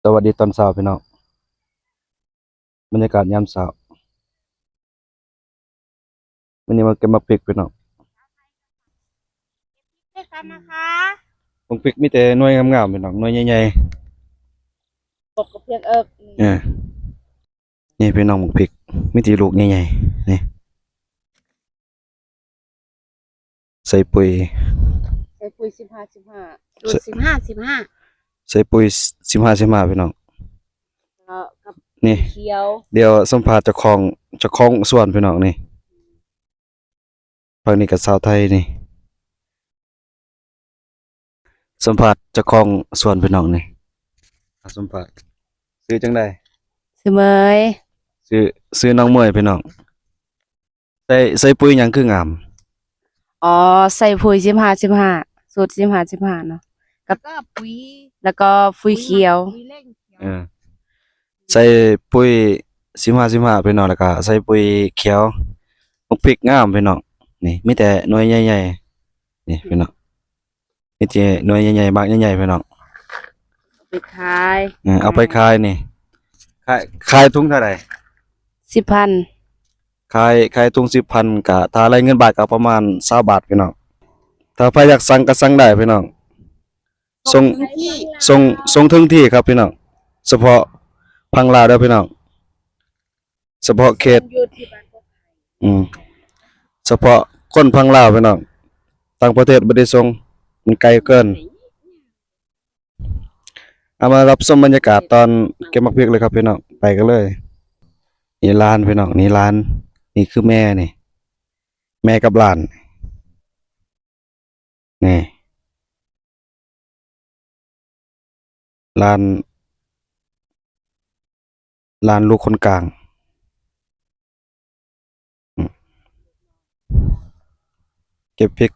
ສະຫວັດດີຕອນເຊົ້າພີ່ນ້ອງ ບັນຍາກາດຍາມເຊົ້າ. ມື້ນີ້ມາເກັບໝາກພິກພີ່ນ້ອງ. ໝາກພິກມີແຕ່ໜ່ວຍງາມໆພີ່ນ້ອງ ໜ່ວຍໃຫຍ່ໆ ປົກກະພຽງເອິກ. ເອີ ນີ້ພີ່ນ້ອງ ໝາກພິກມີແຕ່ລູກໃຫຍ່ໆ ນີ້. ໃສ່ປຸ໋ຍ ໃສ່ປຸ໋ຍສິບຫ້າ ສິບຫ້າ ສູດສິບຫ້າ ສິບຫ້າ ໃສ່ປຸ໋ຍສິບຫ້າ ສິບຫ້າພີ່ນ້ອງ. ແລ້ວກັບ ນີ້ ຂຽວ ດຽວສຳພາດເຈົ້າຂອງ ເຈົ້າຂອງສວນພີ່ນ້ອງນີ້. ຝັ່ງນີ້ກໍຊາວໄທນີ້ ສຳພາດເຈົ້າຂອງສວນພີ່ນ້ອງນີ້. ອາ ສຳພາດ ຊື່ຈັ່ງໃດ? ຊື່ເໝີຍ. ຊື່ ຊື່ນ້ອງເໝີຍພີ່ນ້ອງ. ໃສ່ ໃສ່ປຸ໋ຍຫຍັງຄືງາມ? ອໍ ໃສ່ປຸ໋ຍສິບຫ້າ ສິບຫ້າ ສູດສິບຫ້າ ສິບຫ້າເນາະ ກັບ ແລ້ວກໍປຸ໋ຍ ແລ້ວກໍປຸ໋ຍຂຽວ ປຸ໋ຍເລັ່ງຂຽວ. ເອີ ໃສ່ປຸ໋ຍສິບຫ້າ ສິບຫ້າພີ່ນ້ອງ ແລ້ວກໍໃສ່ປຸ໋ຍຂຽວ. ໝາກພິກງາມພີ່ນ້ອງ ນີ້ມີແຕ່ໜ່ວຍໃຫຍ່ໆ ນີ້ພີ່ນ້ອງ. ມີແຕ່ໜ່ວຍໃຫຍ່ໆ ໝາກໃຫຍ່ໆພີ່ນ້ອງ. ເອົາໄປຂາຍ ເອີ ເອົາໄປຂາຍນີ້. ຂາຍ ຂາຍຖົງເທົ່າໃດ? ສິບພັນ. ຂາຍ ຂາຍຖົງສິບພັນ ກະຖ້າໄລ່ເງິນບາດກໍປະມານຊາວບາດພີ່ນ້ອງ. ຖ້າໃຜຢາກສັ່ງກໍສັ່ງໄດ້ພີ່ນ້ອງ. ສົ່ງ ສົ່ງ ສົ່ງເຖິງທີ່ຄັບພີ່ນ້ອງ. ສະເພາະຝັ່ງລາວເດີພີ່ນ້ອງ. ສະເພາະເຂດ ຢູ່ທີ່ບ້ານກໍຂາຍ. ອືມ ສະເພາະຄົນຝັ່ງລາວພີ່ນ້ອງ ຕ່າງປະເທດບໍ່ໄດ້ສົ່ງ ມັນໄກເກີນ. ເອົາມາຮັບຊົມບັນຍາກາດຕອນເກັບໝາກພິກເລີຍຄັບພີ່ນ້ອງ ໄປກັນເລີຍ. ນີ້ຫຼານພີ່ນ້ອງ ນີ້ຫຼານ ນີ້ຄືແມ່ນີ້ ແມ່ກັບຫຼານ. ນີ້ ຫຼານ ຫຼານລູກຄົນກາງ. ອືມ ເກັບພິກ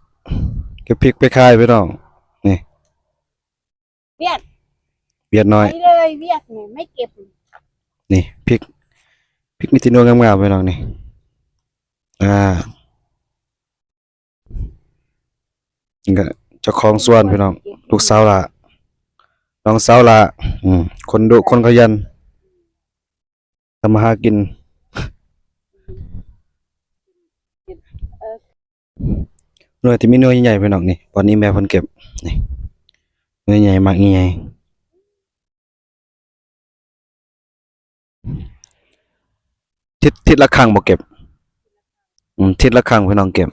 ເກັບພິກໄປຂາຍພີ່ນ້ອງ. ນີ້ ຫວຽດ ຫວຽດນ້ອຍ ໄປເລີຍ ຫວຽດນີ້ ໄມ່ເກັບ. ນີ້ພິກ ພິກມີແຕ່ໜ່ວຍງາມໆພີ່ນ້ອງນີ້ ອາ. ນີ້ກະເຈົ້າຂອງສວນພີ່ນ້ອງ ລູກສາວຫຼ້າ ນ້ອງສາວຫຼ້າ. ອືມ ຄົນດຸຄົນຂະຫຍັນ ທຳມາຫາກິນ. ເອີ ໜ່ວຍທີ່ມີໜ່ວຍໃຫຍ່ໆພີ່ນ້ອງນີ້ ບ່ອນນີ້ແມ່ເພິ່ນເກັບ ນີ້ ໜ່ວຍໃຫຍ່ ໝາກໃຫຍ່. ທິດ ທິດລະຄັ້ງບໍ່ເກັບ? ອືມ ທິດລະຄັ້ງພີ່ນ້ອງເກັບ.